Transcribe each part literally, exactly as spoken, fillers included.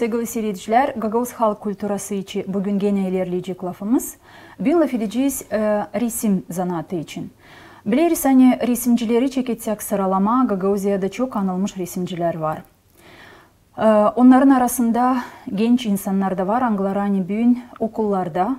Sevgili siiredicilär, gagauz halk kulturası için büün genä ilerleyecek lafımız. Büün lafedecez, e, resim zanaatı için. Bileriz, ani resimcileri çeketsek sıralamaa, Gagauziyada çok anılmış resimcilär var. E, onnarın arasında genç insannar da var, angıları ani büün okullarda,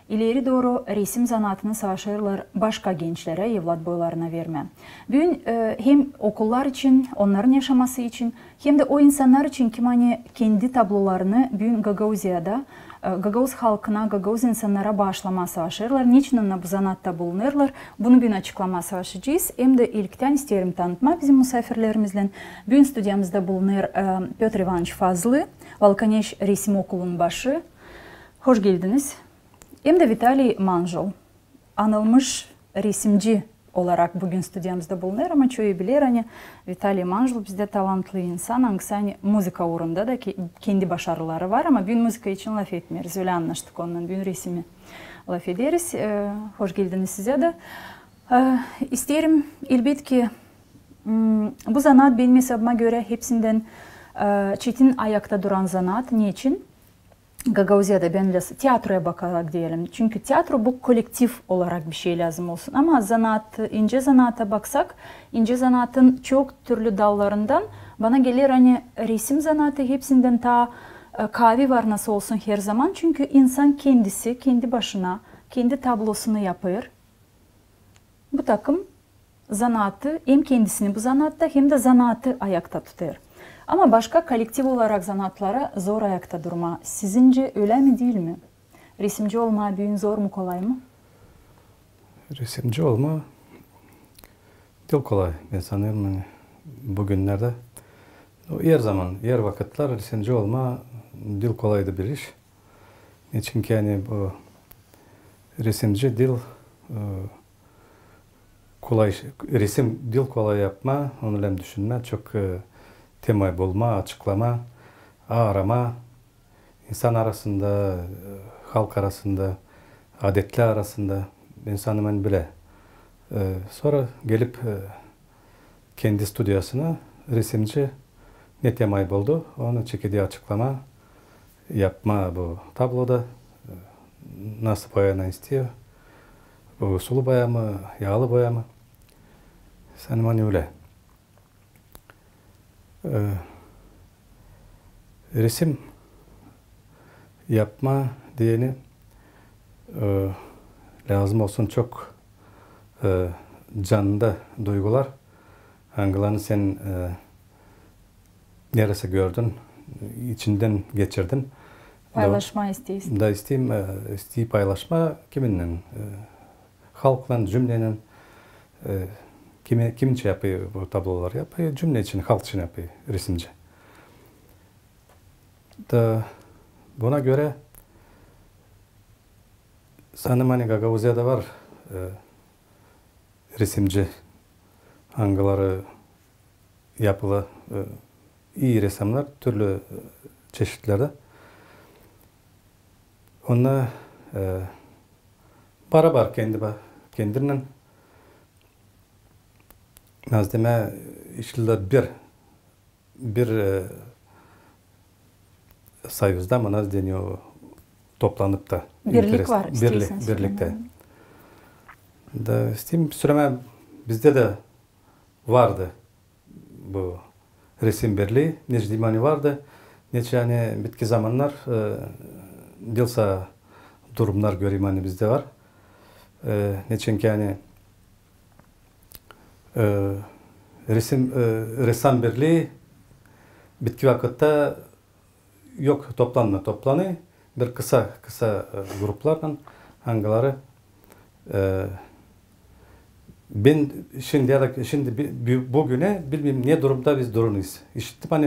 ileri dooru resim zanaatını savaşêrlar başka gençlerä, evlatboylarına vermää. Büün, e, hem okullar için, onnarın yaşaması için, hem dä o insannar için, kim ani kendi tablolarını büün Gagauziyada, e, gagauz halkına, gagauz insannara baaşlamaa savaşêrlar. Neçin onnar bu zanaatta bulunêrlar, bunu büün açıklamaa savaşacez. Hem dä ilktän isteerim tanıtmaa bizim musaafirlerimizlän. Büün studiyamızda bulunêr, e, Pötr İvanıç Fazlı, Valkaneş resim okulunun başı. Hoş geldiniz. Hem dä Vitaliy Manjul, anılmış resimci olarak büün studiyamızda bulunêr, ama çoyu biler, ani Vitaliy Manjul bizdä talantlı insan, angısı ani muzıka uurunda da ke-, kendi başarıları var, ama büün muzıka için lafetmeeriz, ölä annaştık onunnan, büün resimi lafederiz. E, hoş geldiniz sizä dä. E, isteerim, elbetki, m, bu zanaat benim esabıma görä hepsindän, e, çetin ayakta duran zanaat. Neçin? Gagauziyada bän bilä teatroya bakarak deyelim. Çünkü teatro bu kolektiv olarak bir şey lääzım olsun. Ama zanaat, incä zanaata baksak, incä zanaatın çok türlü dallarından bana geler, ani resim zanaatı hepsindän taa, e, kaavi var nasıl olsun her zaman. Çünkü insan kendisi, kendi başına, kendi tablosunu yapêr. Bu takım zanaatı, hem kendisini bu zanaatta, hem dä zanaatı ayakta tutêr. Ama başka kolektiv olarak zanaatlara zor ayakta durmaa. Sizincä ölä mi, diil mi? Resimci olmaa büün zor mu, kolay mı? Resimci olmaa diil kolay. Bän sanêrım, ani büünnerdä, o, her zaman, her vakıtlar resimci olmaa diil kolay da bir iş. Neçin ki, ani bu resimci diil, e, kolay, resim diil kolay yapmaa, onu lääzım düşünmää, çok, e, tema bulmaa, açıklamaa, aaramaa, insan arasında, e, halk arasında, adetlär arasında, insan hemen biler. E, sora gelip, e, kendi studiyasına resimci ne temayı buldu, onu çekeder açıklamaa, yapmaa bu tabloda, e, nasıl boyaylan isteer, bu sulu boya mı, yaalı boya mı, sanêrım, ani ölä. E, resim yapmaa deyni, e, lääzım olsun çok, e, canında duygular, angılarını sän, e, neredä gördün, içindän geçirdin. Paylaşmaa isteersin. Da isteerim, e, isteerim paylaşmaa kiminnän, e, halklan, cümneylän, e, kimi, kimin için yapêr bu tabloları, yapêr cümne için, halk için yapêr resimci. Da buna görä sanêrım, ani Gagauziyada var, e, resimci, angıları yapılı, e, ii resimnär türlü, e, çeşitlerdä. Onnar, e, barabar kendi ba-, kendinnän, nasıl demää, işleerlär bir, bir, e, soyuzda mı, nasıl deniyor, toplanıp ta. Birlik var, birlik, isteersin birliktä. Da isteerim sölemää, bizdä dä vardı bu resim birlii, neçin deyim, ani vardı. Neçin ani bitki zamannar, e, diil sade durumnar göreyim, ani bizdä var. E, neçin ki, ani, e, resim, e, ressam birlii bitki vakıtta yok, toplanmêêr, toplanêr bir kısa, kısa, e, gruplarlan, angıları, e, bän şindi ya da şindi bi-, bi-, büünä bilmeerim, ne durumda biz durunuz. İşittim, ani,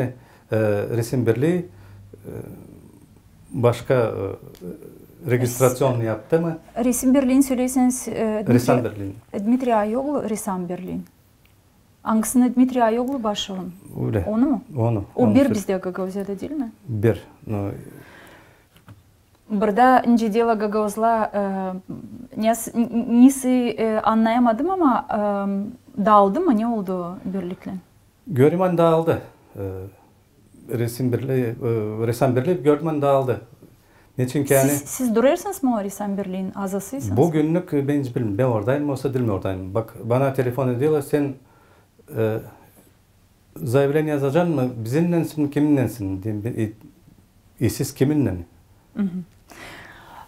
e, resim birlii, e, başka, e, registraţiyon yaptı mı? Resim birliini söleerseniz, e, Dmitriy, ressam birliini. Dmitriy Ayoglu ressam birliini. Angısını Dmitriy Ayoglu başladı? Ölä. Onu mu? Onu. O onu bir söle- bizdä Gagauziyada, diil mi? Bir. No. Burada nicä dä gagauzlar, e, ne s-, n-, n-, nesi, e, annayamadım, ama, e, daaldı mı, ne oldu birliklän? Göreyim, ani daaldı. E, Resim birlii, e, Resam Birlii gördüm, ani daaldı. Neçin ki, ani... Siz, siz durêrsınız mı o Resam Birliin azasıysınız? Bu günnük, e, bän hiç bilmeerim. Bän oradayım, osa diilim oradayım. Bak, bana telefon ederlär, sän, e, zayavleniye yazacan mı, bizimnänsin mi, kiminnänsin? Deerim, e, e, siz kiminnän?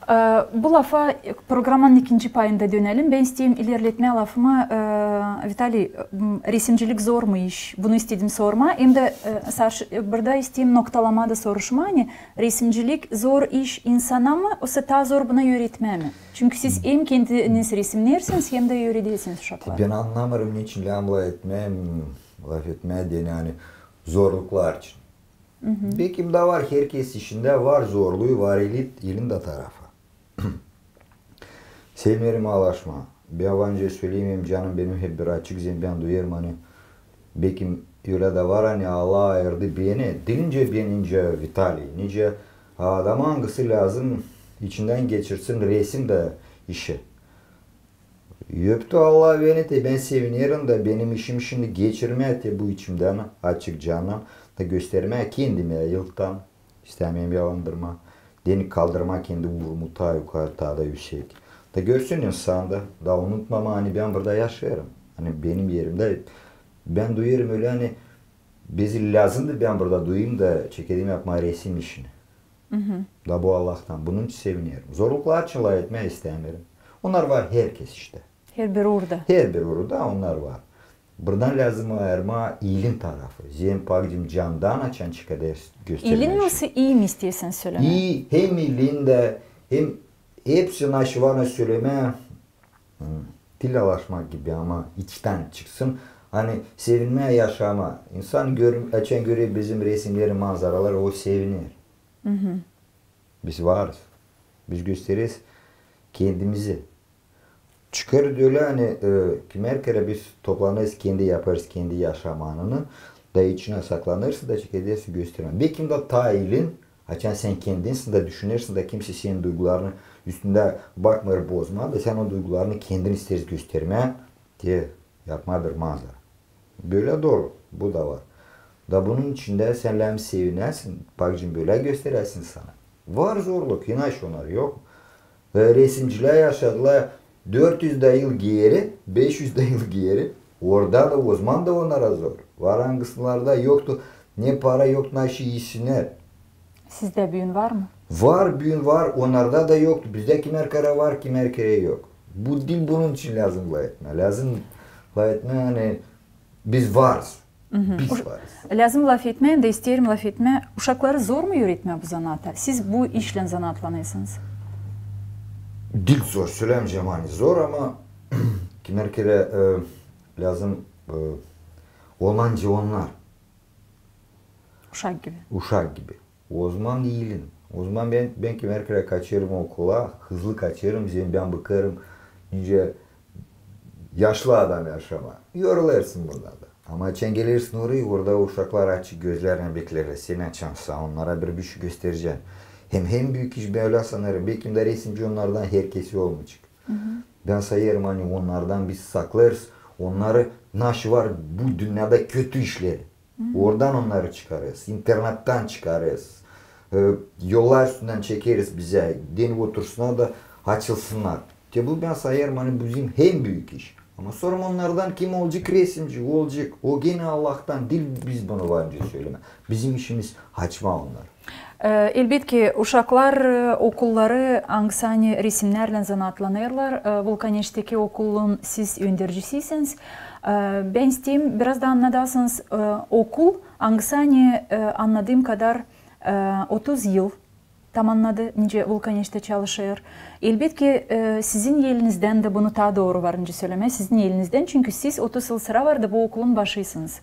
E, bu lafa, e, programanın ikinci payında dönelim. Bän isteerim ilerletmää lafımı, e, Vitaliy, m, resimcilik zor mu iş? Bunu istedim sormaa. Hem dä, e, sarş-, e, burada isteerim noktalamaa da soruşmaa, ani resimcilik zor iş insana mı, osa taa zor bunu üüretmää mi? Çünkü siz hem kendiniz resimneersiniz, hem dä üüredersiniz uşakları. Bän annamêêrım, neçin lääzım lafetmää, lafetmää deyni, ani zorluklar için. Bekim dä var, herkez işindä var zorluu, var iilin, iilin dä tarafı. Sevmeerim alaşmaa. Bän var nicä söleyim, canım benim hep bir açık, zerä bän duyêrım, ani bekim ölä dä var, ani Allah ayırdı beni, diil nicä bän, nicä Vitaliy, nicä adam, angısı lääzım içindän geçirsin resim dä işi. Öptü Allah beni, te bän sevinerim da benim işim şindi geçirmää te bu içimdän, açık canım, da göstermää kendimi ayıltan. İstämeerim yalandırmaa. Deyni kaldırmaa kendi uurumu taa yukarı, taa da üüsek. Da görsün insan da, da unutmamaa, ani bän burada yaşêêrım. Ani benim erimdä, bän duyêrım ölä, ani bizi lääzımdı bän burada duyayım da çekedeyim yapmaa resim işini. Da bu Allahtan. Bunun için sevinerim. Zorluklar için lafetmää istämeerim. Onnar var herkez iştä. Herbir uurda. Herbir uurda onnar var. Buradan lääzım ayırmaa iilin tarafı. Zerä, bak, candan açan çıkar ders göstermää. İilin nasıl, ii mi isteersin sölemää? İi, hem iilin dä, hem hepsini aşırı sölemää, hmm, diil alaşmak gibi, ama içtän çıksın. Ani sevinmää, yaşamaa. İnsan gör-, açan görer bizim resimneri, manzaraları, o seviner. Biz varız. Biz göstereriz kendimizi. Çıkêrız ölä, ani, e, kimär kerä biz toplanêrız, kendi yapêrız kendi yaşamanını, da içinä saklanêrsın da çekedärsin göstermää. Bekim dä taa iilin, açan sän kendinsin da düşünersin da kimsey senin duygularını üstündä bakmêêr bozmaa, da sän o duygularını kendin isteersin göstermää, te yapmaa bir manzara. Bölä dooru, bu da var. Da bunun içindä sän lääzım sevinäsin, bak, bölä gösteräsin sana. Var zorluk, inaş, onnar yok. E, resimcilär yaşadılar dört üz dä yıl geeri, beş üz dä yıl geeri. Orada da, ozaman da onnara zor. Var angısılarda yoktu ne para, yok naşey iyisinnär. Sizdä büün var mı? Var, büün var. Onnarda da yoktu. Bizdä kimär kerä var, kimär kerä yok. Bu diil bunun için lääzım lafetmää. Lääzım lafetmää, ani biz varız. Biz varız. Lääzım lafetmää, hem dä isteerim lafetmää. Uşakları zor mu üüretmää bu zanaata? Siz bu işlän zanaatlanêrsınız. Diil zor, sölämeycäm, ani zor, ama kimär kerä, e, lääzım, e, olmaa nicä onnar. Uşak gibi. Uşak gibi. Ozaman iilin. Ozaman bän, bän kimär kerä kaçêrım okula, hızlı kaçêrım, zerä bän bıkêrım nicä yaşlı adam yaşamaa. Yorulêrsın bundan da. Ama açan gelersin oraya, orada uşaklar açık gözlärlän bekleerlär seni, açan sän onnara bir, bir şey gösterecän. Hem, hem büük iş, bän ölä sanêrım, bekim dä resimci onnardan herkezi olmayacek. Bän sayêrım, ani onnardan biz saklêêrız onnarı, naşey var bu dünnedä kötü işleri. Oradan onnarı çıkarêrız, internettan çıkarêrız. E, yollar üstündän çekerez bizä, deyni otursunnar da açılsınnar. Te bu, bän sayêrım, ani bizim hem büük iş. Ama sora onnardan kim olacek resimci? Olacek. O genä Allahtan, diil biz bunu var nicä sölemää. Bizim işimiz açmaa onnarı. E, elbetki, uşaklar, e, okulları, angısı ani resimnärlän zanaatlanêrlar, e, Vulkaneştäki okulun siz öndercisisiniz. E, bän isteerim biraz da annadasınız, e, okul, angısı ani, e, annadêım kadar, e, otuz yıl tamannadı, nicä Vulkaneştä çalışêr. Elbetki, e, sizin elinizdän dä bunu taa dooru var nicä sölemää, sizin elinizdän, çünkü siz otuz yıl sıra vardı bu okulun başıysınız.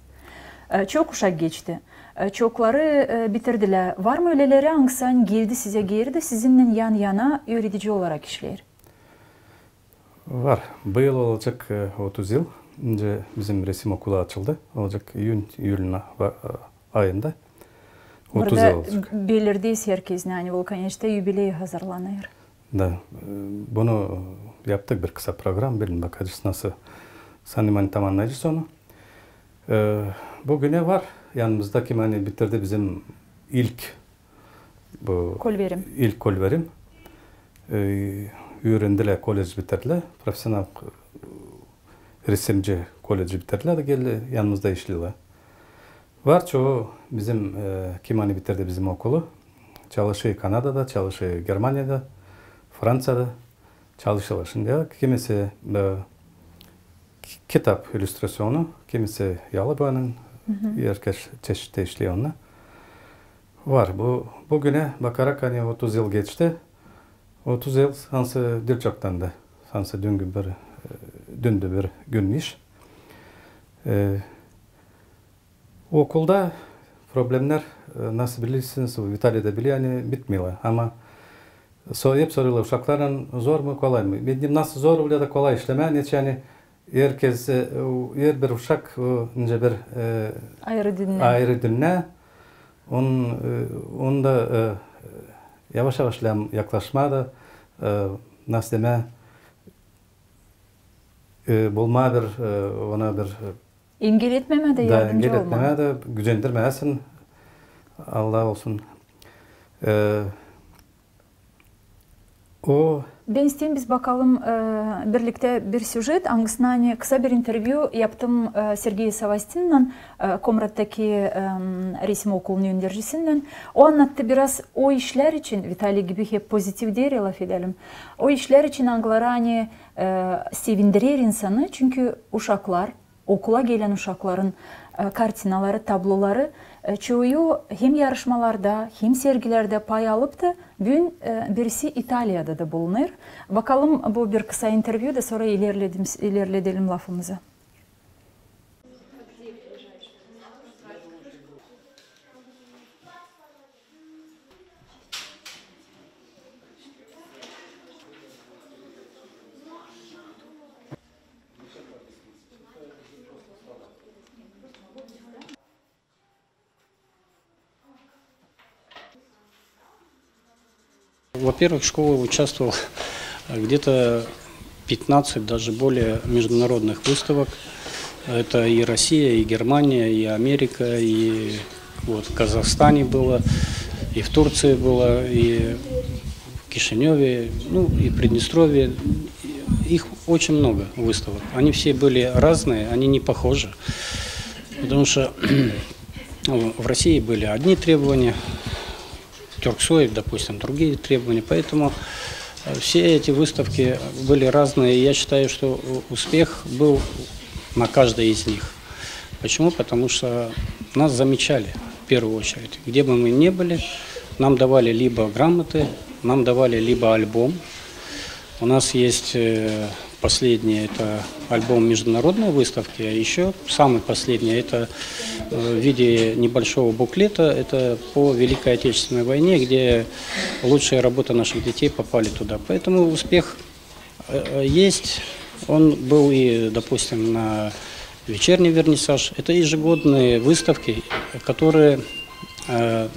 E, çok uşak geçti. E, çokları, e, bitirdilär. Var mı öleleri, angısı ani geldi sizä geeri dä sizinnän yan-yana üüredici olarak işleer? Var. Bu yıl olacek, e, otuz yıl. Nicä bizim resim okulu açıldı. Olacek iyün, iyülün a-, va-, ayında. Otuz yıl olacek. Burada belirdeyiz herkeznä, ani Vulkaneştä yubiley hazırlanêr. Da, e, bunu yaptık bir kısa program, bilin bakacez nasıl, sanêrım, ani tamannayacez onu. E, bu günä var Yanımızda kim ani bitirdi bizim ilk, bu, kolverim. İlk kolverim. E, üürendi, kolej bitirdi, profesional, e, resimci koleci bitirdi da geldi, yanımızda işleerlär. Var çoyu bizim, e, kim ani bitirdi bizim okulu. Çalışêr Kanadada, çalışêr Germaniyada, Franţiyada. Çalışêrlar şindi. Kimisi, e, ki-, kitap illüstraţiyonu, kimisi yalı boyanın, herkez çeşitte işleer onda. Var. Bu, bu günä bakarak, ani otuz yıl geçti. Otuz yıl sansı diil çoktandı. Sansı dün gün bir, e, dündü bir gün iş. E, Okulda problemnär, e, nasıl bilersiniz, Vitaliy da biler, ani bitmeerlär. Ama so-, hep sorêrlar, uşaklarlan zor mu, kolay mı? Bilmäm, nasıl zor ya da kolay işlemää, neçin ani herkez, e, herbir uşak, o, nicä bir, e, ayırı dünnä. Ayırı dünnä. Onun, e, onda, e, yavaş-yavaş lääzım yaklaşmaa da, e, nasıl demää, e, bulmaa bir, e, ona bir, e, engel etmemää dä, da yardımcı engel olmaa. Etmemää dä, gücendirmesin. Allah olsun. E, o. Bän isteerim, biz bakalım, e, birliktä bir süjet, angısına, ani kısa bir intervyu yaptım, e, Sergey Savastinnan, e, Komrattaki, e, resim okulunun öndercisinnän. O annattı biraz o işlär için, Vitaliy gibi hep pozitiv deer, lafedelim. O işlär için, angıları, ani, e, sevindirer insanı, çünkü uşaklar, okula gelän uşakların, e, kartinaları, tabloları, e, çoyu hem yarışmalarda, hem sergilerdä pay alıp da, büün, e, birisi İtaliyada da bulunêr. Bakalım bu bir kısa intervyu da sora ilerledim, ilerledelim lafımızı. Во-первых, школа участвовала где-то пятнадцать, даже более, международных выставок. Это и Россия, и Германия, и Америка, и вот в Казахстане было, и в Турции было, и в Кишинёве, ну, и в Приднестровье. Их очень много выставок. Они все были разные, они не похожи. Потому что в России были одни требования, Тюрксой, допустим, другие требования. Поэтому, э, все эти выставки были разные. И я считаю, что у-, успех был на каждой из них. Почему? Потому что нас замечали в первую очередь. Где бы мы ни были, нам давали либо грамоты, нам давали либо альбом. У нас есть, э, последний, это альбом международной выставки, а ещё самый последний, это, э, в виде небольшого буклета, это по Великой Отечественной войне, где лучшие работы наших детей попали туда. Поэтому успех, э, э, есть. Он был и, допустим, на вечерний вернисаж. Это ежегодные выставки, которые, э,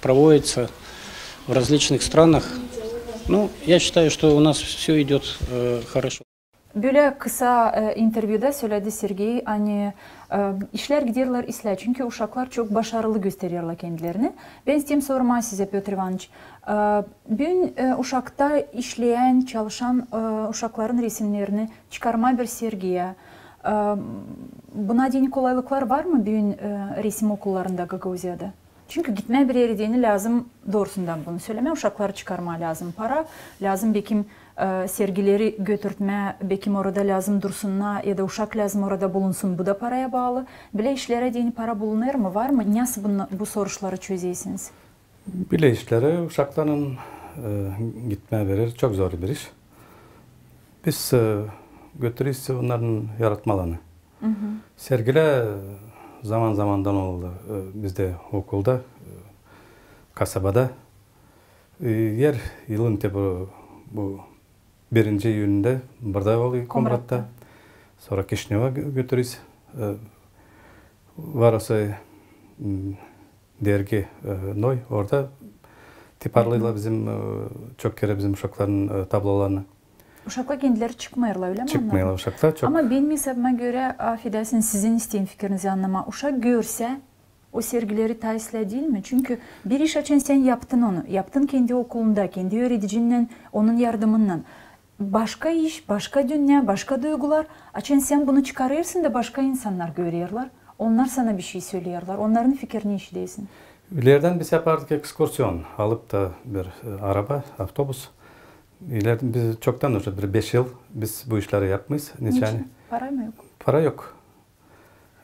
проводятся в различных странах. Ну, я считаю, что у нас всё идёт, э, хорошо. Bölä kısa, e, intervyuda söledi Sergey, ani, e, işlär giderlär islää, çünkü uşaklar çok başarılı göstererlär kendilerini. Bän isteerim sormaa sizä, Pötr İvanıç, e, büün, e, uşakta işleyän, çalışan, e, uşakların resimnerini çıkarmaa bir sergiyä, e, buna deyni kolaylıklar var mı büün, e, resim okullarında Gagauziyada? Çünkü gitmää bir erä deyni lääzım, doorusundan bunu sölemää, uşakları çıkarmaa lääzım para, lääzım bekim, e, sergileri götürtmää, bekim orada lääzım dursunnar ya da uşak lääzım orada bulunsun, bu da paraya baalı. Bölä işlerä deyni para bulunêr mı, var mı? Nasıl bunu, bu soruşları çözersiniz? Bölä işleri uşaklarlan, e, gitmää bir erä çok zor bir iş. Biz, e, götüreriz onnarın yaratmalarını. Sergilär zaman-zamandan olêr, e, bizdä okulda, e, kasabada. E, her yılın te bu, bu birinci iyünündä burada olêr Komratta. Komratta. Sora Kişinöva gö-, götüreriz. E, var o şey, m, dergi, e, Noy, orada tiparlêêrlar bizim, e, çok kerä bizim uşakların, e, tablolarını. Uşaklar kendileri çıkmêêrlar, ölä mi? Çıkmêêrlar uşaklar çok. Ama benim esabıma görä, afedersiniz, sizin isteerim fikirinizi annamaa. Uşak görsä, O sergileri taa islää diil mi? Çünkü bir iş, açan sän yaptın onu, yaptın kendi okulunda, kendi üüredicinnän, onun yardımınnan. Başka iş, başka dünnä, başka duygular. Açan sän bunu çıkarêrsın da başka insannar görerlär, onnar sana bişey söleerlär, onnarın fikirini işidersin. İlerdän biz yapardık ekskursiyon, alıp da bir, e, araba, avtobus. İlerdän biz çoktan, уже bir beş yıl biz bu işleri yapmêêrız. Neçin? Para mı yok? Para yok.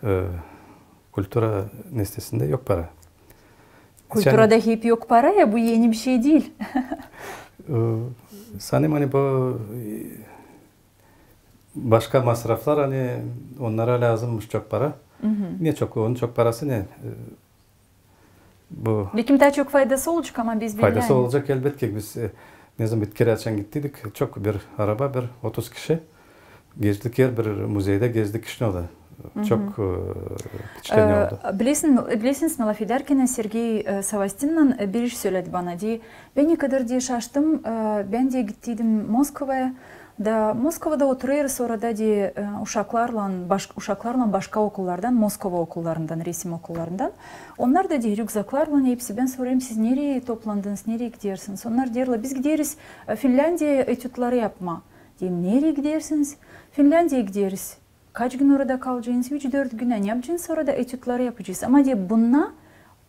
E, kultura nesnesindä yok para. Kulturada hep yok para ya, bu eni bişey diil. E, sanêrım, ani bu, e, başka masraflar, ani onnara lääzımmış çok para. Ne çok, onun çok parası ne? E, bu... Bekim taa çok faydası olacek, ama biz bilmeeriz. Faydası olacek elbetki. Biz, e, ne zaman bir kerä açan gittiydik, çok bir araba, bir otuz kişi. Gezdik, herbir muzeydä gezdik Kişinövda. Çok, e, впечатление oldu. Bilersiniz, bilersiniz mi, lafedärkän Sergey, e, Savastinnan, e, bir iş söledi bana, deer, bän ne kadar, deer, şaştım, e, bän, deer, gittiydim Moskvaya, da Moskvada oturêrız orada, deer, e, uşaklarlan, baş-, uşaklarlan başka okullardan, Moskva okullarından, resim okullarından. Onnar da, deer, rükzaklarlan hepsi. Bän sorêrım: siz nereyi toplandınız, nereyi gidersiniz? Onnar deerlär: biz gideriz, e, Finländiya etüdları yapmaa. Deerim: nereyi gidersiniz? Finländiya gideriz. Kaç gün orada kalacenız? Üç-dört gün. Ne yapacenız orada? Etüdları yapacez. Ama, deer, bunnar,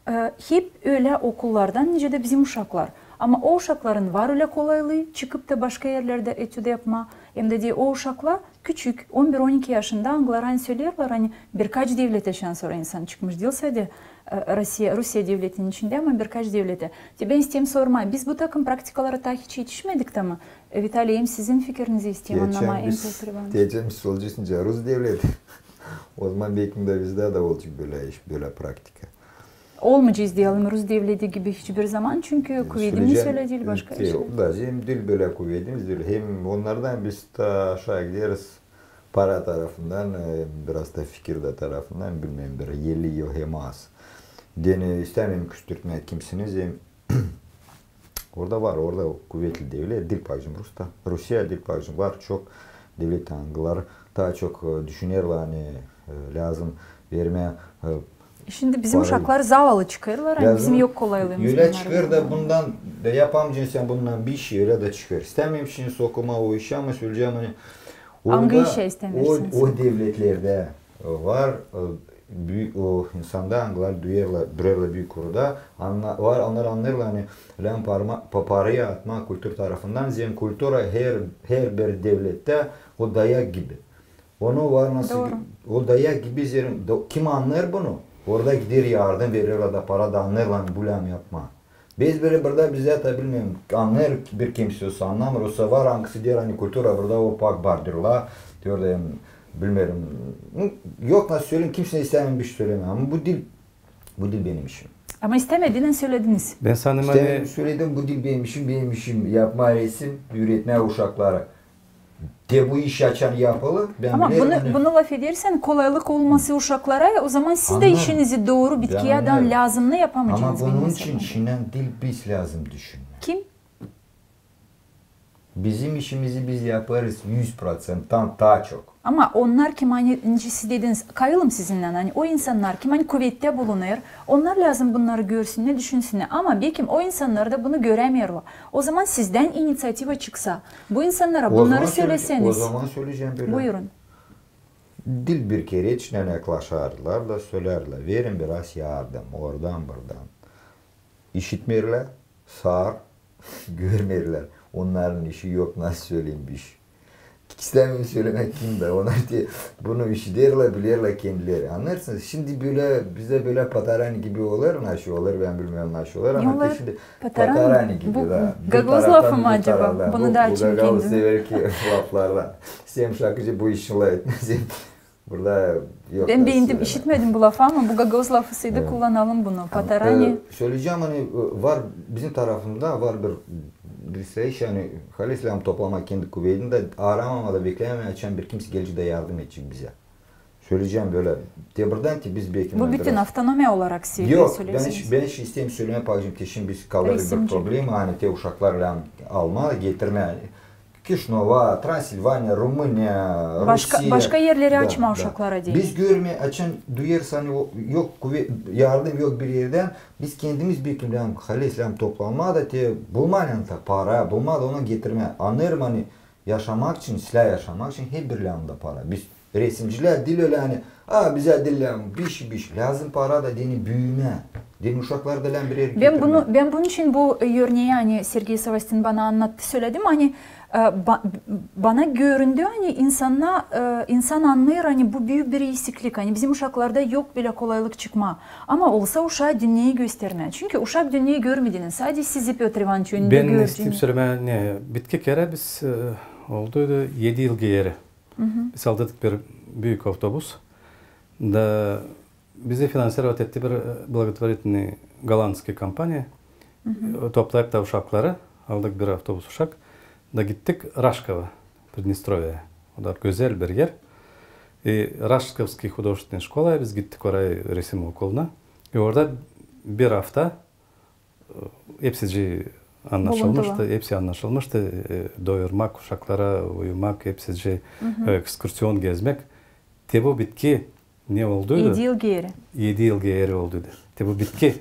e, hep ölä okullardan, nicä dä bizim uşaklar. Ama o uşakların var ölä kolaylıı çıkıp da başka erlerdä etüd yapmaa. Hem dä, deer, o uşaklar küçük, on bir-on iki yaşında, angıları, ani, söleerlär, ani birkaç devletä şansora insan çıkmış, diil sade, e, Rusiya, Rusiya devletinin içindä, ama birkaç devletä. Te bän isteerim sormaa, biz bu takım praktikalara taa hiç etişmedik tä mi? E, Vitaliy, hem sizin fikirinizi isteerim annamaa, hem Piotr İvanıç. Geçämiz biz olacez nicä rus devleti. O zaman bekim dä bizdä dä olacek bölä iş, bölä praktika. Olmayacez, deyelim, rus devleti gibi hiçbir zaman, çünkü kuvedimiz ölä diil, başka işlär. Da, hem diil bölä kuvedimiz, diil. Hem onnardan biz taa aşaa gideriz para tarafından, e, biraz da fikir dä tarafından, bilmeerim, bir elli yıl hem az. Deyni istämeerim küstürtmää kimsini, hem orada var, orada kuvetli devlet, diil, bacım, Rusta-, Rusiya, diil, bacım, var çok devlet, angıları taa çok, e, düşünerlär, ani, e, lääzım vermää, e, Şindi bizim uşaklar zavalı çıkêrlar, ani bizim yok kolaylıımız. Ölä çıkêr da, bundan da yapamacan sän bundan bir şey, ölä dä çıkêr. İstämeerim şindi sokulmaa o işä, ama söleyecäm, ani angı işä istämeersiniz? O devletlerdä var, e, büük, o insanda, angılar duyêrlar, durêrlar büük orada, var, onnar annêêrlar, ani lääzım parma-, pa-, parayı atmaa kultura tarafından, zerä kultura her, herbir devlettä o dayak gibi. Onu var nasıl, o dayak gibi, zerä kim annêêr bunu, orada gider yardım verer, ya da para da annêêrlar, ani bu lääzım yapmaa. Biz bölä burada, bizdä tä, bilmeerim, annêêr bir kimsä, yosa annamêêr, yosa var angısı deer, ani kultura burada o pak bardırla, deer dä, bilmeerim, yok nasıl söleyim, kimseyä istämeerim bir şey sölemää, ama bu diil, bu diil benim işim. Ama istämediinän sölediniz. Bän sanêrım, ani... İstämedim, söledim, bu diil benim işim, benim işim yapmaa resim, üüretmää uşakları. Te bu iş açan yapılêr, bän bilerim, ani... Ama bunu lafedersän, kolaylık olması uşaklara, o zaman siz dä işinizi dooru, bitkiyadan lääzımnı yapamacanız. Ama bunun için şindän diil biz lääzım düşünmää. Kim? Bizim işimizi biz yapêrız üz proţenttan taa çok. Ama onnar kim, ani, nicä siz dediniz, kayılım sizinnän, ani o insannar kim, ani kuvettä bulunêr, onnar lääzım bunnarı görsünnär, düşünsünnär. Ama bekim o insannar da bunu görämeerlär. O zaman sizdän iniţiativa çıksa, bu insannara bunnarı söleseniz. O zaman söleyecäm bölä. Buyurun. Diil bir kerä, içindän yaklaşarlar da sölärlär: verin biraz yardım, oradan, buradan. İşitmeerlär, sar, görmeerlär. Onnarın işi yok, nasıl söleyim, bir iş. İstämeerim sölemää kim dä. Onnar te bunu işiderlär, bilerlär kendileri. Annêêrsınız, şindi bölä, bizdä bölä patarani gibi olêr, nasıl olêr, bän bilmeerim, nasıl olêr, ama te şindi patarani gibi, da. Gagauz lafı mı acaba? Bunu da açın kendim. Gagauz sever ki laflardan. Sän şakıcı, bu işi laf etmää. Burada yok. Bän beendim, işitmedim bu lafı, ama bu gagauz lafıydı, kullanalım bunu. Patarani. E, söleyecäm, ani, e, var bizim tarafımızda var bir, bir iş, ani, halis lääzım toplamaa kendi kuvedini da, aramamada, beklämemää, açan bir kimsä gelecek dä yardım edecek bizä. Söleyecäm bölä. Te buradan te biz bekim... Bu bütün avtonomiya olarak söleyecäm. Yok, bän iş-, bän iş-, isteerim sölemää, bacım, te şindi biz kalêrız bir problema, ani te uşaklar lääzım almaa, getirmää. Kişinöv, Transilvaniya, Rumıniya, Rusiya. Başka erleri açmaa uşaklara deyni. Biz görmää, açan duyêrız, ani yok kuvet, yardım yok bir erdän, biz kendimiz bekleyelim, halislän toplanmaa da te bulmaa lääzım para, bulmaa da onu getirmää. Annêêrım, ani yaşamak için, islää yaşamak için hep bir lääzım da para. Biz resimcilär diil ölä, ani, a, bizä diil lääzım, biş, biş. Lääzım para da deyni büümää. Deyni uşakları da lääzım bir erä getirmää. Bän bunun için bu örneyi, ani Sergey Savastin bana annattı, söledim, ani bana göründü, ani insan annêêr, ani bu büük bir esiklik, ani bizim uşaklarda yok bölä kolaylık çıkmaa. Ama olsa uşaa dünneyi göstermää. Çünkü uşak dünneyi görmediynän, sade sizi, Pötr İvanıç, önündä gördüünü. Bän isteerim sölemää, ne, bitki kerä biz, olduydu edi yıl geeri. Biz aldıydık bir büük avtobus. Da bizi finansirovat etti bir благотворительный голландский kompaniya. Toplayıp da uşakları, aldık bir avtobus uşak. Da gittik Raşkova, Pridnestrovye. O da gözäl bir er. И Рашковский художественный школа, biz gittik oraya resim okuluna. И orada bir afta hepsicii annaşılmıştı, hepsi annaşılmıştı. Doyurmak uşaklara, uyumak, hepsicii ekskursion gezmäk. Te bu bitki ne olduydu? Edi yıl geeri. Edi yıl geeri olduydu. Te bu bitki.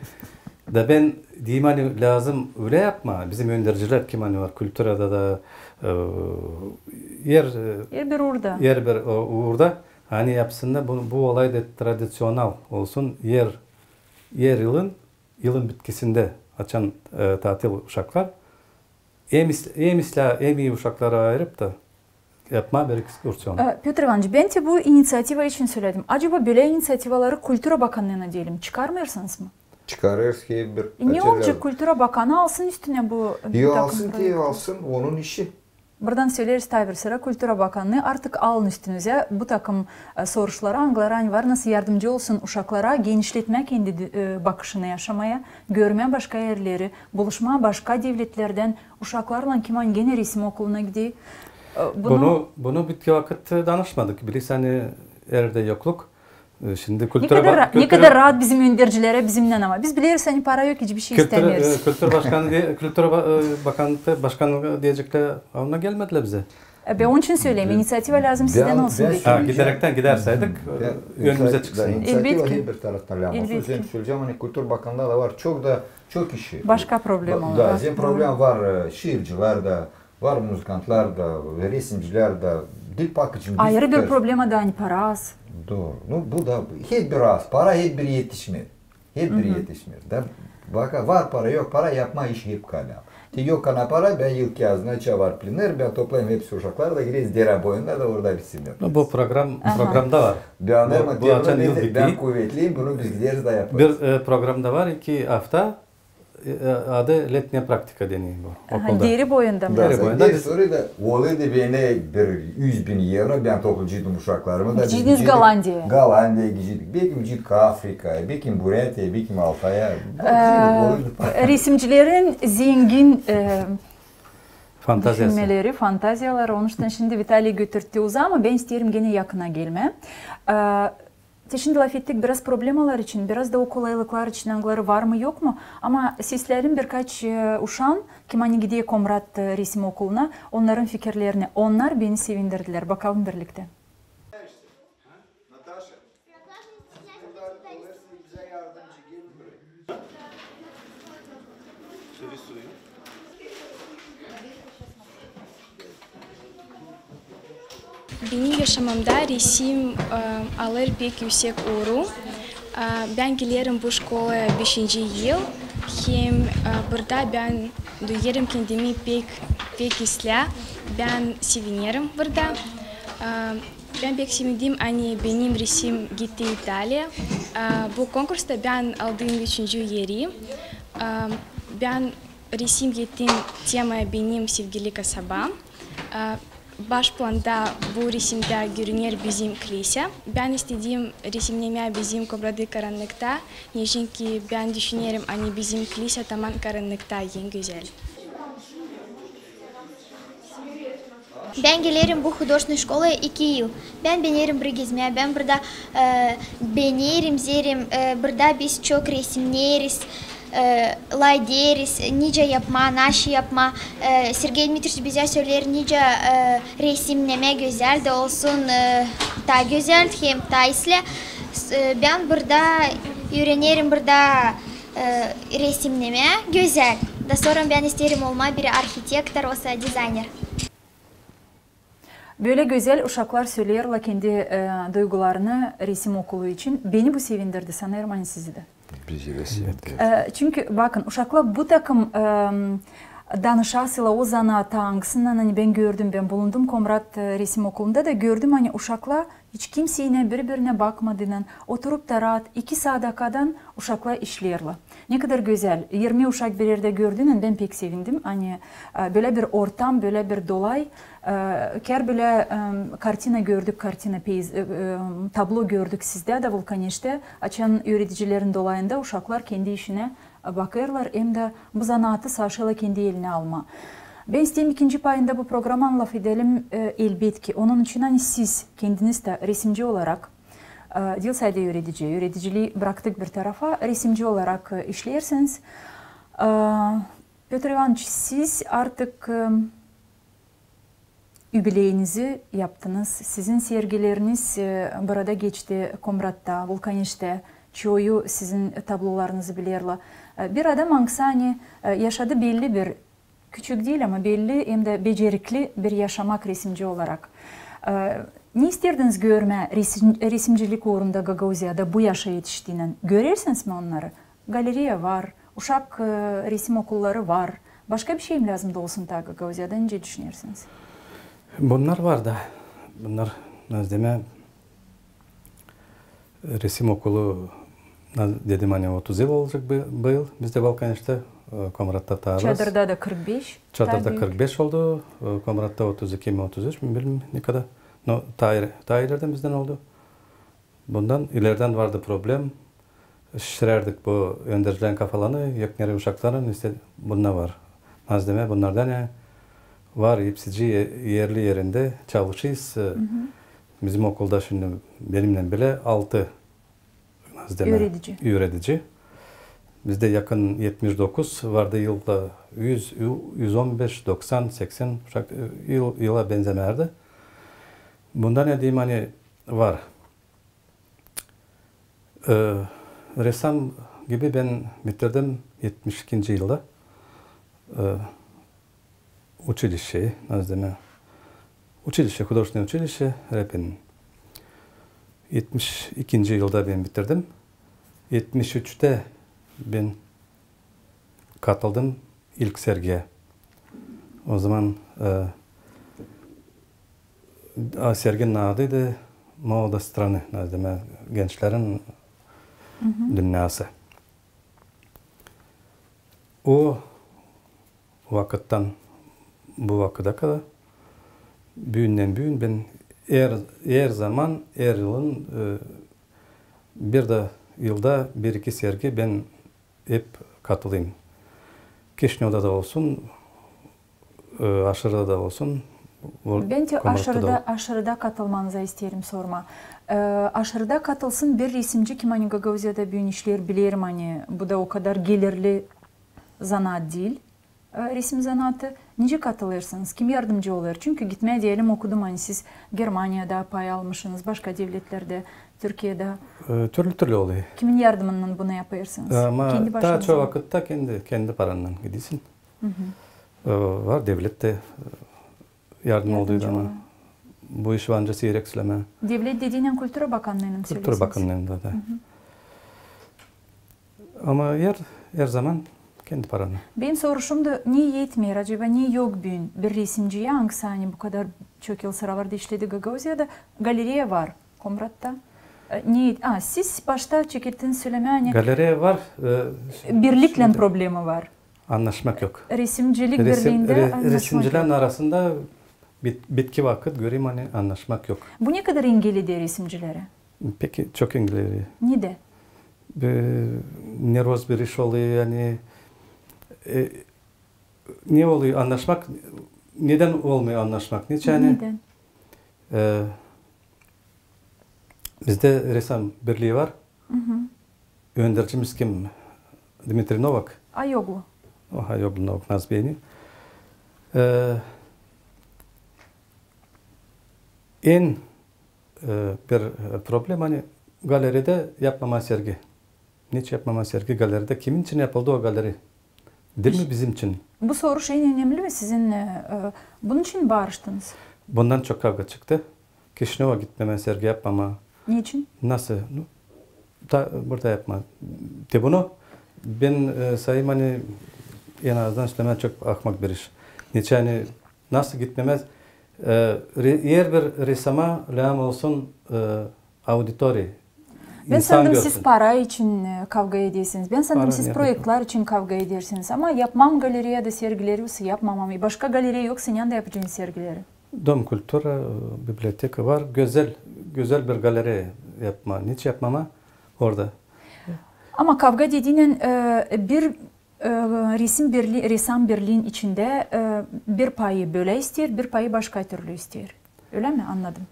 Da bän deyim, ani lääzım ölä yapmaa. Bizim öndercilär, kim ani var kulturada da, er, er bir uurda, ani yapsınnar bu, bu olay da tradiţional olsun, er, er yılın yılın bitkisindä, açan tatil uşaklar, em islää, em ii uşakları ayırıp da yapmaa bir ekskursion. Pötr İvanıç, bän te bu iniţiativa için söledim. Acaba bölä iniţiativaları kultura bakannıına deyelim, çıkarmêêrsınız mı? Çıkarêrız ki bir. Ne olacek, kultura bakanı alsın üstünä bu takım proekti? Alsın, onun işi. Buradan söleeriz taa bir sıra kultura bakannıı, artık alın üstünüzä bu takım soruşları, angıları ani var, nasıl yardımcı olsun uşaklara genişletmää kendi bakışını yaşamaya, görmää başka erleri, buluşmaa başka devletlerdän uşaklarlan, kim ani genä resim okuluna gider. Bunu, bunu bitki vakıt danışmadık. Bilersin, ani erdä yokluk. Şindi kultura ba-, ne kadar raat bizim öndercilerä bizimnän, ama biz bileriz, ani para yok, hiçbir şey istämeeriz. Kultura başkanı, kultura ba-, bakanı deyeceklär, ona gelmedilär bizä. Bän onun için söleerim, iniţiativa lääzım sizdän olsun. Ha, giderektän giderseydik, önümüzä çıksın. Elbetki. Hep bir taraftan lääzım olsun. Elbetki. Söleyecäm, ani kultura bakannıında da var çok da, çok işi. Başka problemalar. Da, bizim problema var, şiircilär dä, var muzıkantlar da, resimcilär dä, dil bakıcı. Ayrı bir problema da, ani para az. Dooru. Nu, bu da hep bir az. Para hep bir etişmeer. Hep bir etişmeer. Da baka, var para, yok para, yapmaa iş hep kalaa. Te yok ana para, bän ilk yazın açan var plener, bän toplayêrım hepsi uşakları da gireriz derä boyuna da orada bitsin. Nu, bu program, programda var. Bän, bu açan yıl bitti. Bän kuvetliyim, bunu biz gideriz da yaparız. Bir program da var, iki afta. Adı letnaya praktika deniler bu okulda. Deri boyunda mı? Deri boyunda. Biz orada da olêydı, bän bir üz bin evro, bän toplayaceydım uşaklarımı da. Gideceydiniz Gollandiyaya? Gollandiyaya gideceydik. Bekim gideceydik Afrikaya, bekim Buratiya, bekim Altaya. Resimcilerin zengin düşünmeleri, fantaziyaları. Onuştan şindi Vitaliy götürtti uzaa, ama bän isteerim genä yakına gelmää. Te şindi lafettik biraz problemalar için, biraz da o kolaylıklar için, angıları var mı, yok mu? Ama sesleyelim birkaç uşaan, kim ani gider Komrat resim okuluna, onnarın fikirlerini. Onnar beni sevindirdilär. Bakalım birliktä. Benim yaşamamda resim alêr pek üüsek uuru. Bän gelerim bu şkolaya beşinci yıl, hem burada bän duyêrım kendimi pek, pek islää. Bän sevinerim burada. Bän pek sevindim, ani benim resim gitti İtaliya. Bu konkursta bän aldım üçüncü eri. Bän resim ettim, tema benim sevgili kasabam. Baş planda bu resimdä görüner bizim klisä. Bän istedim resimnemää bizim Komradı karannıkta, neçin ki bän düşünerim, ani bizim klisä taman karannıkta en gözäl. Bän gelerim bu hudojestvennoy şkolaya iki yıl. Bän beenerim burayı gezmää, bän burada beenerim, zeerim burada biz çok resimneeriz. E, lafederiz, nicä yapmaa, naşey yapmaa. E, Sergey Dmitriç bizä söleer, nicä, e, resimnemä gözäl dä olsun, e, taa gözäl hem taa islää. S-, e, bän burada üürenerim burada, e, resimnemä gözäl. Da sora bän isteerim olmaa bir arhitektor osa dizayner. Bölä gözäl uşaklar söleerlär kendi, e, duygularını resim okulu için. Beni bu sevindirdi, sanêrım, ani sizi dä. Bizi dä sevindirdi. E, çünkü, bakın, uşaklar bu takım, e, danışasıyla o zanaata, angısından, ani bän gördüm, bän bulundum Komrat, e, resim okulunda da gördüm, ani uşaklar hiç kimseylän biri-birinä bakmadıynan, oturup da raat iki saat kadardan uşaklar işleerlär. Ne kadar gözäl. Yirmi uşak bir erdä gördüynän bän pek sevindim. Ani, e, bölä bir ortam, bölä bir dolay, e, kär bölä, e, kartina gördük, kartina, peyz-, e, e, tablo gördük sizdä dä, Vulkaneştä, açan üüredicilerin dolayında uşaklar kendi işinä, e, bakêrlar, hem dä bu zanaatı savaşêrlar kendi elinä almaa. Bän isteerim ikinci payında bu programanın lafedelim, e, elbetki. Onun için, ani siz kendiniz dä resimci olarak, e, diil sade üüredici, üüredicilii braktık bir tarafa, resimci olarak, e, işleersiniz. E, Pötr İvanıç, siz artık, e, yubileyinizi yaptınız. Sizin sergileriniz, e, burada geçti, Komratta, Vulkaneştä. Çoyu sizin tablolarınızı bilerlär. E, bir adam, angısı, ani, e, yaşadı belli bir küçük diil, ama belli hem dä becerikli bir yaşamak resimci olarak. E, ne isteerdiniz görmää resim-, resimcilik uurunda Gagauziyada bu yaşa etiştiynän? Görersiniz mi onnarı? Galereya var, uşak, e, resim okulları var. Başka bir şey mi lääzım da olsun taa Gagauziyada? Nicä düşünersiniz? Bunnar var da. Bunnar, nasıl demää, resim okulu, na-, dedim, ani otuz yıl olacek bu, bu yıl bizdä Vulkaneştä, e, Komratta taa az. Çadırda da kırk beş. Çadırda kırk beş oldu, e, Komratta otuz iki mi, otuz üç mü, bilmeerim ne kadar. No, taa, taa ileridän bizdän oldu. Bundan ileridän vardı problem. Şişirärdik bu öndercilerin kafalarını, yok neredä uşakların, işte, bunda var. Nasıl demää, bunnardan ya var, hepsicii ye-, erli erindä çalışêrız. E, bizim okulda şindi benimnän bilä altı, nasıl demää, üüredici. Üüredici. Bizdä yakın etmiş dokuz, vardı yılda üz, üz on beş, doksan, seksän uşak, e, yıl, yıla benzämärdi. Bundan ya deyim, ani var. E, ressam gibi bän bitirdim etmiş ikinci yılda, e, uçilişçeyi, nasıl demää, uçilişçe, hudojestvennoe uçilişçe Repinin. Etmiş ikinci yılda bän bitirdim. Etmiş üçtä bän katıldım ilk sergiyä. O zaman, e, a, serginin adıydı «Молодость страны», nasıl demää, gençlerin dünnäsı. O vakıttan bu vakıda kadar, büündän büün bän er, er zaman, er yılın, e, bir dä yılda bir-iki sergi bän hep katılêrım. Kişinövda da olsun, e, Aşırıda da olsun. Bän dä Komratta da Aşırıda, Aşırıda katılmanıza isteerim sormaa. E, Aşırıda katılsın bir resimci, kim ani Gagauziyada büün işleer, bilerim, ani bu da o kadar gelirli zanaat diil, e, resim zanaatı. Nicä katılêrsınız? Kim yardımcı olêr? Çünkü gitmää, deyelim, okudum, ani siz Germaniyada pay almışınız, başka devletlerdä, Türkiyedä. E, türlü-türlü olêr. Kimin yardımınnan bunu yapêrsınız? Ama kendi başınıza mı? Taa çoyu vakıtta kendi, kendi parannan gidersin. E, var devlet tä, e, yardım olduydu ama bu iş var nicä siirek sölemää. Devlet dediynän Kultura bakannıını mı söleersiniz? Kultura bakannıında da. Ama er, er zaman kendi paranı. Benim soruşum da, ne etmeer acaba, ne yok büün bir resimciyä, angısı ani bu kadar çok yıl sıravardı işledi Gagauziyada, galereya var Komratta. E, ne, a, siz başta çekettiniz sölemää, ani galereya var, e, birliklän problema var. Annaşmak yok. Resimcilik birliindä annaşmak yok. Resimcilerin arasında bit-, bitki vakıt görerim, ani annaşmak yok. Bu ne kadar engel eder resimcileri? Pek çok engel eder. Nedän? Nervoz bir iş olêr, ani, e, ne olêr annaşmak, nedän olmêêr annaşmak? Neçin ani? Nedän? E, bizdä ressam birlii var. Öndercimiz kim? Dmitriy Novak. Ayoglu. O, Ayoglu Novak, nasıl beeni. E, en, e, bir, e, problema, ani galereyada yapmamaa sergi. Neçin yapmamaa sergi galereyada? Kimin için yapıldı o galereya? Diil mi bizim için? Bu soruş en önemli mi sizin, e, e, bunun için mi barıştınız? Bundan çok kavga çıktı. Kişinöva gitmemaa, sergi yapmamaa. Neçin? Nasıl? Nu, ta, burada yapmaa. Te bunu bän, e, sayêrım, ani en azından sölemää çok ahmak bir iş. Neçin, ani nasıl gitmemaa? E, re-, herbir resama lääzım olsun, e, auditoriya. Bän sandım, siz para için, e, kavga edersiniz. Bän sandım, siz proektlär için kavga edersiniz. Ama yapmam galereyada sergileri, olsa yapmamam. E, başka galereya yoksa, neredä yapacan sergileri? Dom kultura, e, biblioteka var. Gözäl, gözäl bir galereya yapmaa. Neçin yapmamaa orada? Ama kavga dediynän, e, bir, e, resim birli-, resam birliin içindä, e, bir payı bölä isteer, bir payı başka türlü isteer. Ölä mi annadım?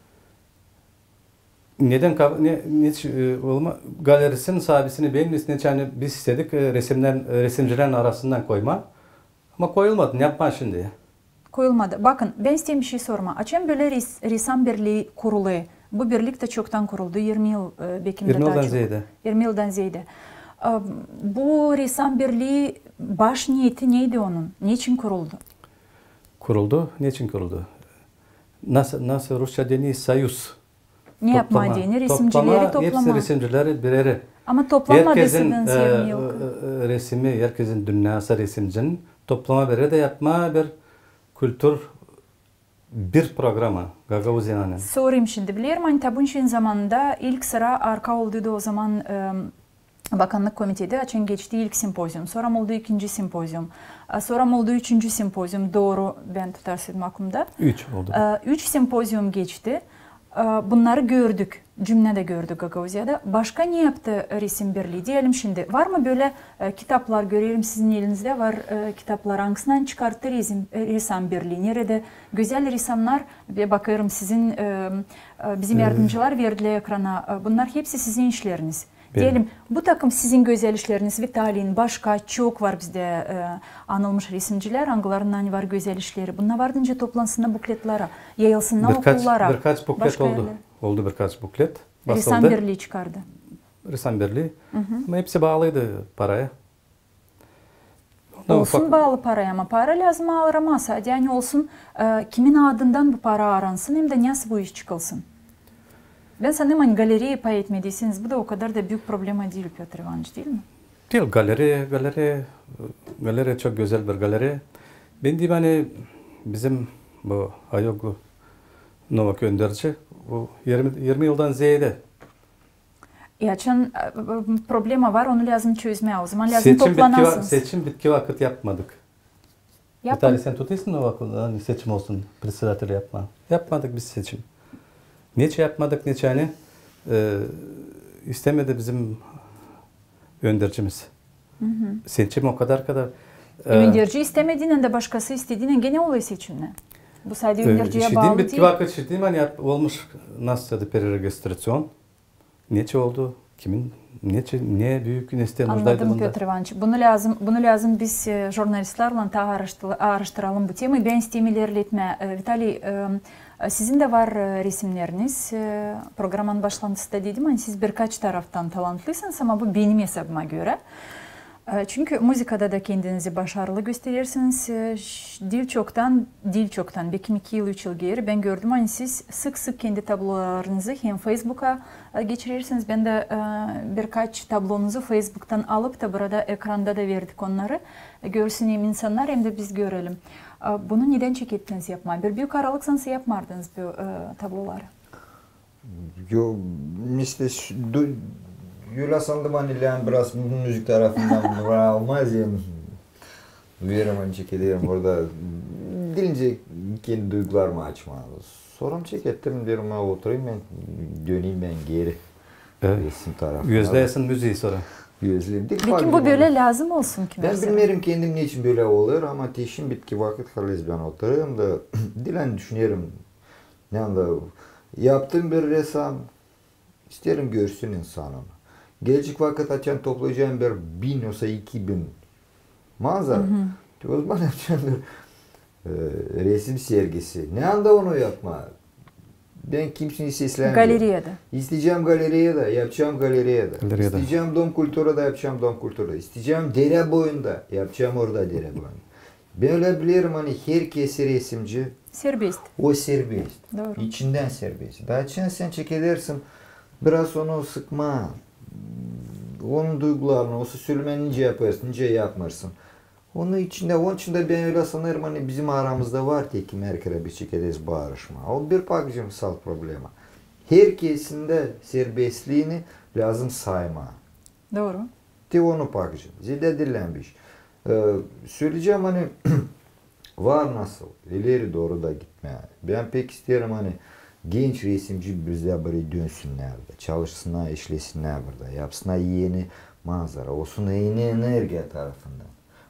Nedän kav-, ne, ne, e, olma-, galereyanın saabisini beenmesin, neçin, ani biz istedik, e, resimnän, e, resimcilerin arasından koymaa. Ama koyulmadı, ne yapmaa şindi? Koyulmadı. Bakın, bän isteerim bir şey sormaa. Açan bölä res-, resam birlii kurulêr? Bu birlik tä çoktan kuruldu, irmi yıl, e, bekim dä taa çok. İrmi yıldan zeedä. İrmi yıldan zeedä. E, bu resam birlii baş niyeti neydi onun? Neçin kuruldu? Kuruldu, neçin kuruldu? Nasıl, nasıl rusça deer, союз. Ne yapmaa deyni? Resimcileri toplamaa. Hepsi resimcileri bir erä. Ama toplanmadı sizin, e, e, resimi, herkezin dünnäsı resimcinin toplamaa bir erä dä yapmaa bir kultur, bir programa Gagauziyanın. Sorayım şindi. Bilerim, ani ta bu işin zamanında ilk sıra arka oldu da o zaman, e, Bakannık komiteti açan geçti ilk simpozium, sora oldu ikinci simpozium, e, sora oldu üçüncü simpozium, dooru bän tutar isteerim aklımda. Üç oldu. E, üç simpozium geçti. E, bunnarı gördük, cümnedä gördük Gagauziyada. Başka ne yaptı resim birlii? Deyelim şindi, var mı bölä, e, kitaplar, görerim sizin elinizdä var, e, kitaplar, angısını çıkarttı resim, e, resam birlii? Neredä gözäl resamnar, ve bakêrım sizin, e, e, bizim yardımcılar verdilär ekrana. E, bunnar hepsi sizin işleriniz. Deyelim, bu takım sizin gözäl işleriniz, Vitaliyin, başka çok var bizdä, e, anılmış resimcilär, angılarının var gözäl işleri. Bunnar vardınca toplansınnar bukletlara, yayılsınnar okullara, başka erlerä. Birkaç buklet oldu. Oldu birkaç buklet. Basıldı. Resam birlii çıkardı. Resam birlii. Ama hepsi baalıydı paraya. Olsun baalı paraya, ama para lääzım aramasa. Hadi, ani olsun, e, kimin adından bu para aransın, hem dä nasıl bu iş çıkılsın. Bän sanêrım, ani galereya pay etmediyseniz, bu da o kadar da büük problema diil, Pötr İvanıç, diil mi? Diil, galereya, galereya, galereya çok gözäl bir galereya. Bän deerim, ani bizim bu Ayoglu Novak önderci, bu irmi, irmi yıldan zeedä. E, açan, e, problema var, onu lääzım çözmää. O zaman lääzım toplanasınız. Seçim bitki vakıt yapmadık. Vitaliy, sän tutêrsın o vakıt, ani seçim olsun, predsedatel yapmaa. Yapmadık biz seçim. Neçin yapmadık, neçin, ani, e, istemedi bizim öndercimiz. Seçim o kadar kadar, e, önderci istemediynän dä, başkası istediynän genä olêr seçimnär. Bu sade, e, önderciyä baalı diil. Bitki vakıt işiderim, ani yap-, olmuş nasıl da pereregistraţion. Neçin oldu? Kimin, neçin, ne büük, ne isteer nujdaydı bunda? Annadım, Pötr İvanıç. Bunu lääzım, bunu lääzım biz, e, jurnalistlärlän taa aaraştı-, aaraştıralım bu temayı. Bän isteerim ilerletmää. E, Vitaliy, e, e, sizin dä var, e, resimneriniz. E, programanın başlantısında dedim, ani siz birkaç taraftan talantlısınız, ama bu benim esabıma görä. E, çünkü muzıkada da kendinizi başarılı gösterersiniz. E, ş-, diil çoktan, diil çoktan, bekim iki yıl, üç yıl geeri bän gördüm, ani siz sık-sık kendi tablolarınızı hem Feysbuka, e, geçirersiniz. Bän dä, e, birkaç tablonuzu Feysbuktan alıp da burada ekranda da verdik onnarı. E, görsün hem insannar, hem dä biz görelim. E, bunu nedän çekettiniz yapmaa? Bir büük aralık sansın yapmardınız bu, e, tabloları. Yo, işte, ş-, du-, ölä sandım, ani lääzım biraz muzıka tarafından almaa, hem verim, ani çekederim orada. Dilince kendi duygularımı açmaa. Sora çekettim, deerim, oturayım bän, döneyim bän geeri. Evet. Resim tarafına. Gözleersin muzeyi sora. Gözleerim. Lakin bu bölä lääzım olsun ki. Bän bilmeerim kendim neçin bölä olêr, ama te şindi bitki vakıt halizdän oturêrım da, diil, ani düşünerim. Yani, yaptım bir resam, isteerim görsün insan onu. Gelecek vakıt açan toplayacam bir bin osa iki bin manzara. Hı hı. Te o zaman yapacam bir e, resim sergisi. Ne anda onu yapma? Bän kimseyi seslämeyecäm. Galereyada. İsteyecäm galereyada, yapacam galereyada. Galereyada. İsteyecäm dom kulturada, yapacam dom kulturada. İsteyecäm derä boyunda, yapacam orada derä boyunda. Bän ölä bilerim, ani herkezi resimci. Serbest. O serbest. Dooru. İçindän serbest. Taa açan sän çekedersin, biraz onu sıkma, onun duygularını, o sölemää nicä yapêrsın, nicä yapmêêrsın. Onun için dä, onun için dä bän ölä sanêrım, ani bizim aramızda var, tekim herkerä biz çekederiz barışma. O bir pakıcımsal problema. Herkesin dä serbestliini lääzım saymaa. Dooru. Te onu pakıcım. Zeedä diil lääzım bir iş. E, söleyecäm, ani var nasıl ileri dooru da gitmää. Bän pek isteerim, ani genç resimci bizdä burayı dönsünnär dä, çalışsınnar, işlesinnär burada, yapsınnar eni manzara, olsun eni energiya tarafından.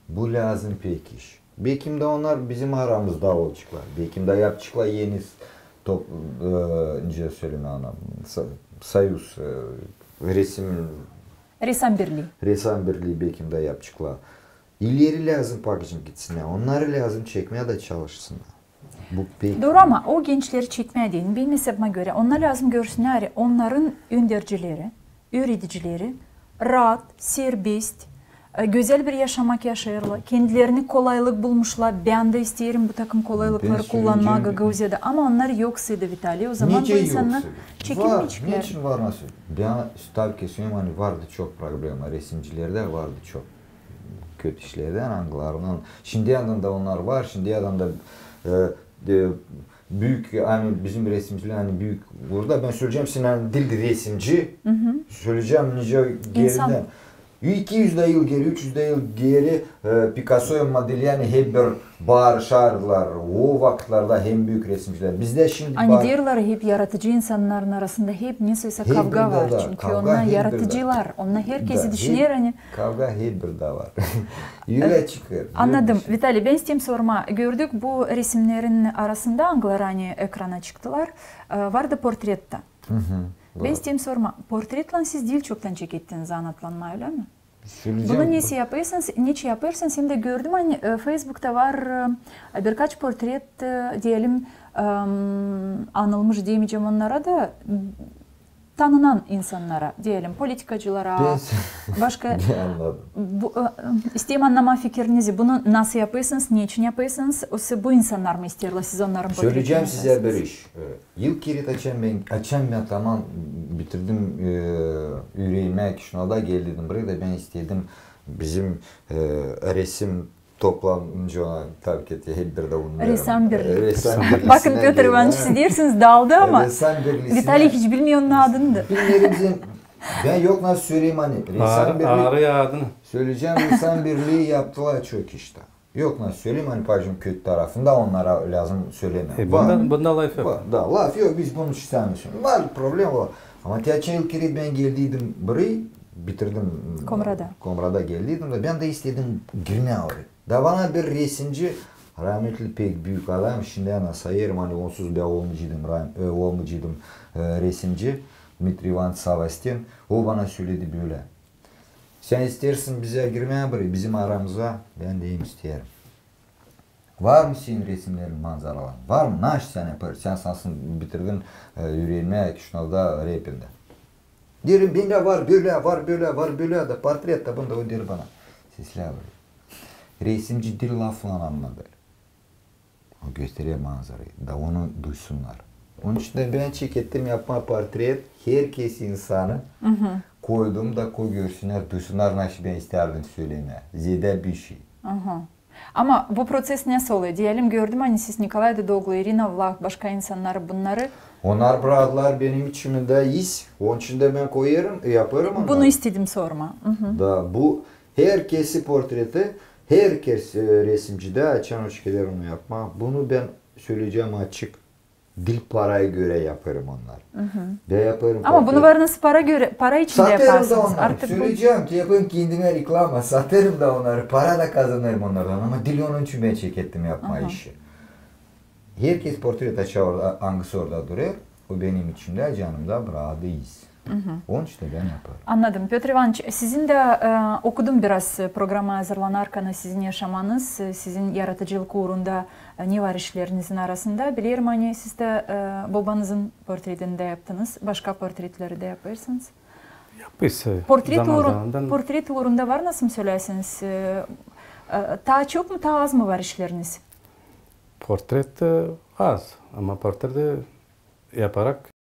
Bu lääzım pek iş. Bekim dä onnar bizim aramızda olaceklar. Bekim dä yapaceklar eni s-, top-, e, nicä sölemää ona, sa-, soyuz, e, resim Resam birlii. Resam birlii bekim dä yapaceklar. İleri lääzım pakıcım gitsinnär. Onnarı lääzım çekmää dä çalışsınnar. Bu pek... Dooru, ama o gençleri çekmää deyni, benim esabıma görä, onnar lääzım görsünnär, onnarın öndercileri, üüredicileri raat, serbest, e, gözäl bir yaşamak yaşêêrlar, kendilerini kolaylık bulmuşlar. Bän dä isteerim bu takım kolaylıkları kullanmaa Gagauziyada, ama onnar yok sade, Vitaliy, o zaman bu insannar çekinmeyecekler. Var, neçin var nasıl? Bän stavka sölemää, ani vardı çok problema, resimcilerdä vardı çok kötü işlerdän, angılarından. Şindiyädän dä onnar var, şindiyädän dä, e, de, büük, ani bizim resimcilär, ani büük burada. Bän söleyecäm, sän ani diil resimci, söleyecäm nicä geridän. İki üz dä yıl geeri, üç üz dä yıl geeri, e, Pikassoylan Modilyani hep bir barışardılar. O vakıtlarda hem büük resimcilär. Bizdä şindi... Ani deerlär, hep yaradıcı insannarın arasında hep nesoysa kavga var. Çünkü onnar yaradıcılar, onnar herkezi düşüner, ani... Kavga hep bir dä var. Ölä çıkêr. Annadım. Vitaliy, bän isteerim sormaa, gördük bu resimnerin arasında, angıları ani ekrana çıktılar, e, vardı portret ta. Bän isteerim sormaa, portretlän siz diil çoktan çekettiniz zanaatlanmaa, ölä mi? Bunu neçin yapêrsınız, neçin yapêrsınız, hem dä gördüm, ani, e, Feysbukta var, e, birkaç portret, e, deyelim, em, anılmış demeyecäm onnara da, tanınan insannara, deyelim, politikacılara, başka. Annadım. Bu, e, e, isteerim annamaa fikirinizi, bunu nasıl yapêrsınız, neçin yapêrsınız, osa bu insannar mı isteerlär, siz onnarın portretini yapasınız? Söleyecäm sizä bir iş. E, Yıl kerä açan bän, açan bän tamam bitirdim, e, üürenmää Kişinövda, geldiydim buraya da bän istedim bizim, e, resim toplanınca ona, tabii ki, hep bir dä onu... Resam birlii. Resam birlii. Bakın, Pötr İvanoviç, siz deersiniz, daldı, ama Vitaliy hiç bilmeer onun adını da. Bilmeerim, bän yok nasıl söleyim, ani Resam Birlii. Söleyecäm, Resam Birlii yaptılar çok iş tä. Yok nasıl söleyim, ani, paycım, kötü tarafını da onnara lääzım sölemää. E, bunda, bunda laf yok. Da, laf yok, biz bunu istämeeriz. Var problema, var. Ama te açan yıl kerä bän geldiydim buraya, bitirdim, Komrada. Komrada geldiydim da bän dä istedim girmää oraya. Da bana bir resimci, rametli, pek büük adam, şindi ani sayêrım, ani onsuz bän olmayaceydım, e, olmayaceydım, e, resimci, Dmitriy İvanoviç Savastin, o bana söledi bölä. Sän isteersin bizä girmää buraya, bizim aramıza? Bän deerim, isteerim. Var mı senin resimnerin, manzaraların? Var mı? Naşi sän yapêrsın? Sän sansın bitirdin, e, üürenmää Kişinövda, Repindä. Deerim, bendä var bölä, var bölä, var bölä da portret ta bunda. O deer bana, seslää bölä. Resimci diil laflan, ama bölä. O gösterer manzarayı, da onu duysunnar. Onun için dä bän çekettim yapmaa portret, herkezi, insanı koydum da koy görsünnär, duysunnar, naşi bän istärdim sölemää. Zeedä bir şey. Ama bu proţes nasıl olêr? Deyelim, gördüm, ani siz Nikolay Dudoglu, İrina Vlah, başka insannar, bunnarı... Onnar braktılar benim içimdä iz, onun için dä bän koyêrım, yapêrım onnarı. Bunu istedim sormaa. Da bu herkezi portreti, herkez, e, resimci dä, açan hoş geler onu yapmaa. Bunu bän söleyecäm açık. Diil paraya görä yapêrım onnarı. Bän yapêrım portret. Ama bunu var nasıl para görä, para için dä yaparsınız. Satêrım da onnarı. Söleyecäm, yapêrım kendimä reklama, satêrım da onnarı, para da kazanêrım onnardan. Ama diil onun için bän çekettim yapmaa işi. Herkez portret açar orada, angısı orada durêr, o benim içimdä, canımda braktıı iz. Onun için de bän yapêrım. Annadım. Pötr İvanıç, sizin dä, e, okudum biraz, e, programa hazırlanarkan, sizin yaşamanız, e, sizin yaradıcılık uurunda, e, ne var işlerinizin arasında. Bilerim, ani siz dä, e, bobanızın portretini dä yaptınız, başka portretleri dä yapêrsınız. Yapêrız, e, Portret, zaman uurun, zamandan. Portret uurunda var, nasıl söläsiniz, e, e, taa çok mu, taa az mı var işleriniz? Portret, e, az, ama portreti yaparak